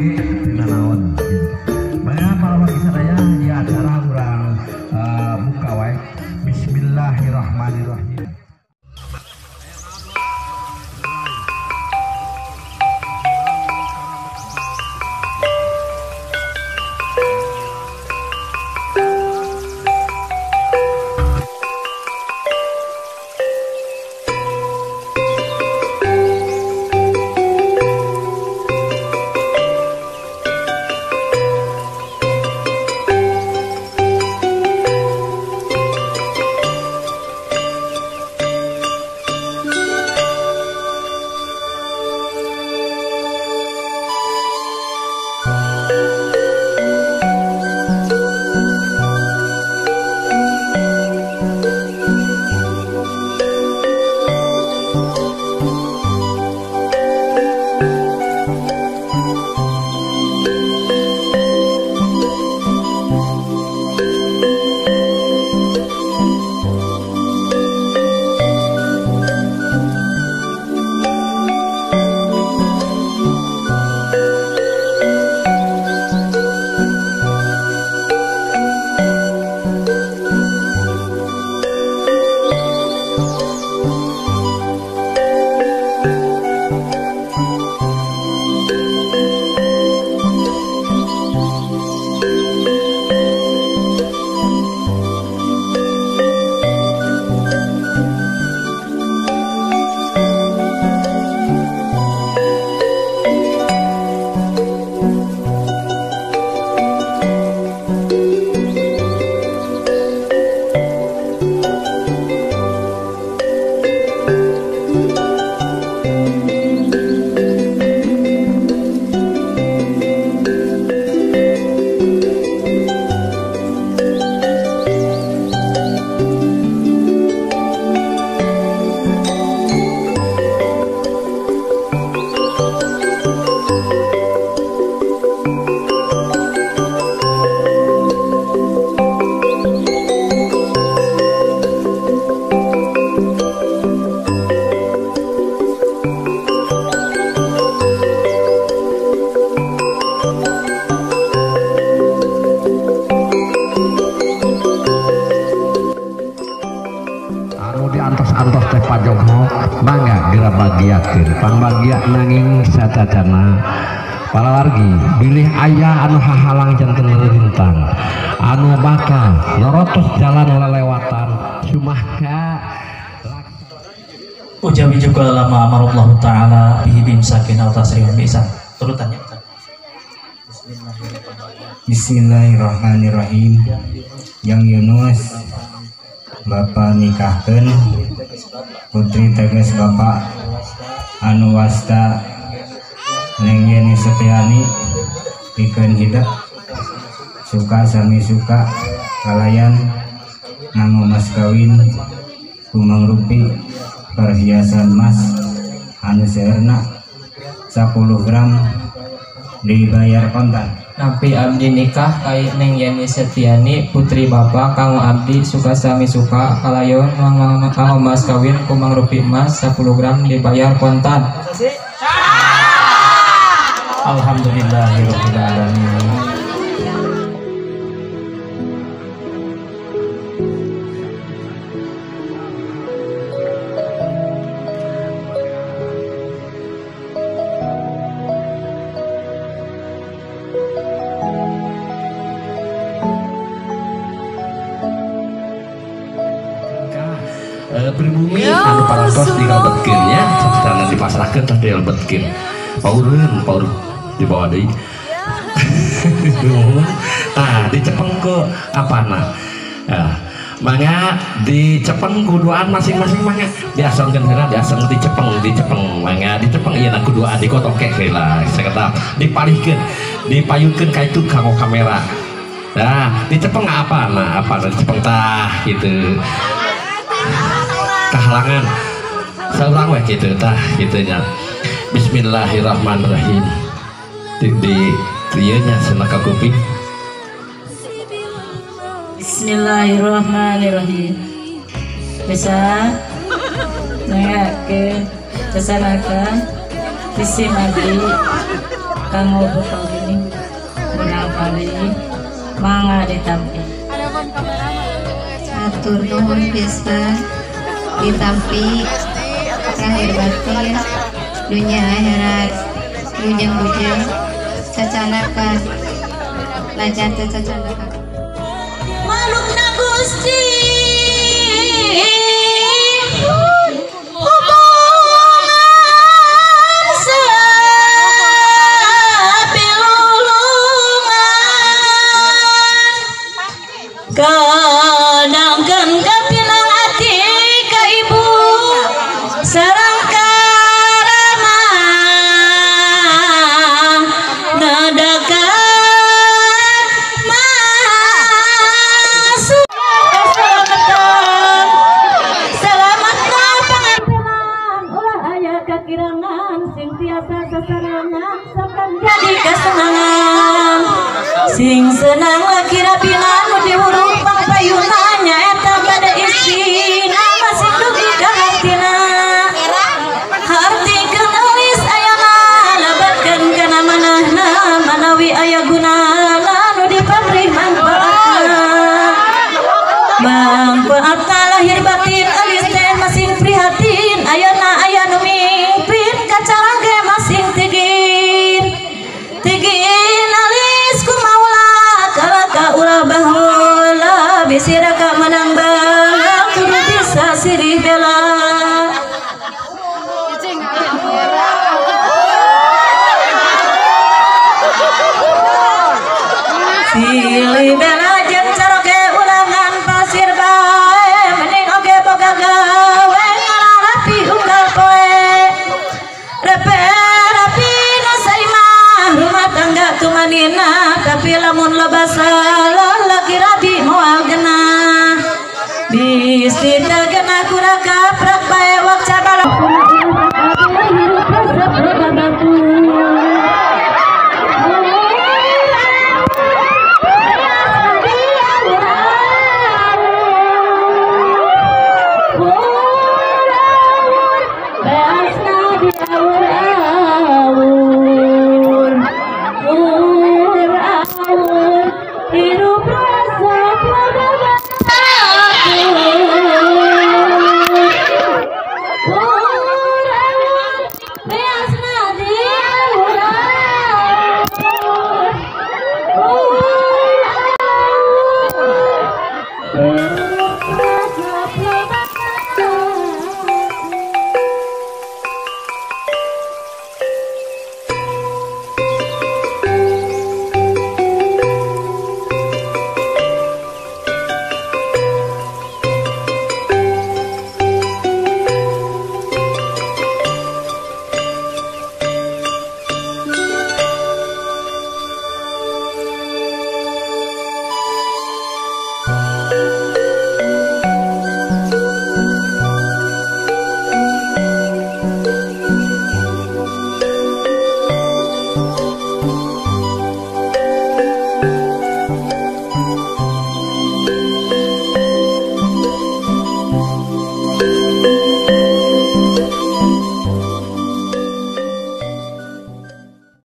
oge dina naon gitu. Mangga para wargi sadaya ieu acara urang buka wae. Bismillahirrahmanirrahim. Antos-antos teh pajogho mangga geura bagiakeun pangbagia nanging satacana palawargi bilih aya anu hahalang janten lintang anu bakal norotos jalan lelewatan sumahka ujawi juga lama amarullahu taala bihi bimsakin al tasrihun bisa turutannya. Bismillahirrahmanirrahim. Yang Yunus Bapak nikahkeun putri tegas Bapak anu wasta Neng Yeni Setiani pikeun hidep suka sami suka kalayan nganggo mas kawin kumangrupi perhiasan mas anu seueurna 10 gram dibayar kontan. Nampi abdi nikah kai Neng Yeni Setiani putri bapak kanggo abdi suka sami suka kalayon nganggo mas kawin kumangrupi emas 10 gram dibayar kontan. Alhamdulillahirabbil alamin. Pribumi anu parantos digalbetkeun nya sateuacan dipasrahkeun teh digalbetkeun paureun paur dibawa deui tah dicepeng ku apana mangga dicepeng ku duaan masing-masing mangga diasongkeun heula diasong dicepeng dicepeng mangga dicepeng ieu na ku duaan dikotoke heula sakedap dipalihkeun dipayunkeun ka itu kanggo kamera nah dicepeng apana apana dicepeng tah kitu kahalangan saurang weh gitu tah kitu nya. Bismillahirrahmanirrahim. Di ieu nya cenah ka kuping. Bismillahirrahmanirrahim. Bisa nangake kesanakan bisi mati kanggo bekal gini murangkalih mangga ditampi. Atur nuhun pisan ditampi lahir batin dunia akhirat bujeng-bujeng cacanakan najan teu cacanakan malukna Gusti kadangkan kapilang ati ka ibu sareng karama nadakan masuk keselamatan selamatna pangantenan ulah aya kakirangan sing tiasa sasarengan sakan jadi kasenangan sing senang laki rapina nu diurung pangpayuna nyaeta pada istrina masing dugi ka hartina hartikeun eulis ayana lebatkeun kana manahna manawi aya gunana nu dipamrih manfaatna manfaatna lahir batin eulis teh masing prihatin ayana aya nu mimpin kacarang ge masing tigin tigin alis ku maula kalaka ulah bahola bisi raka menang bala kudu bisa sirih bela silih bela jeung caroge ulangan pasir bae mending oge boga gawe ngalarapi unggal poe repe rapi nu saimah rumah tangga tumanina tapi lamun loba.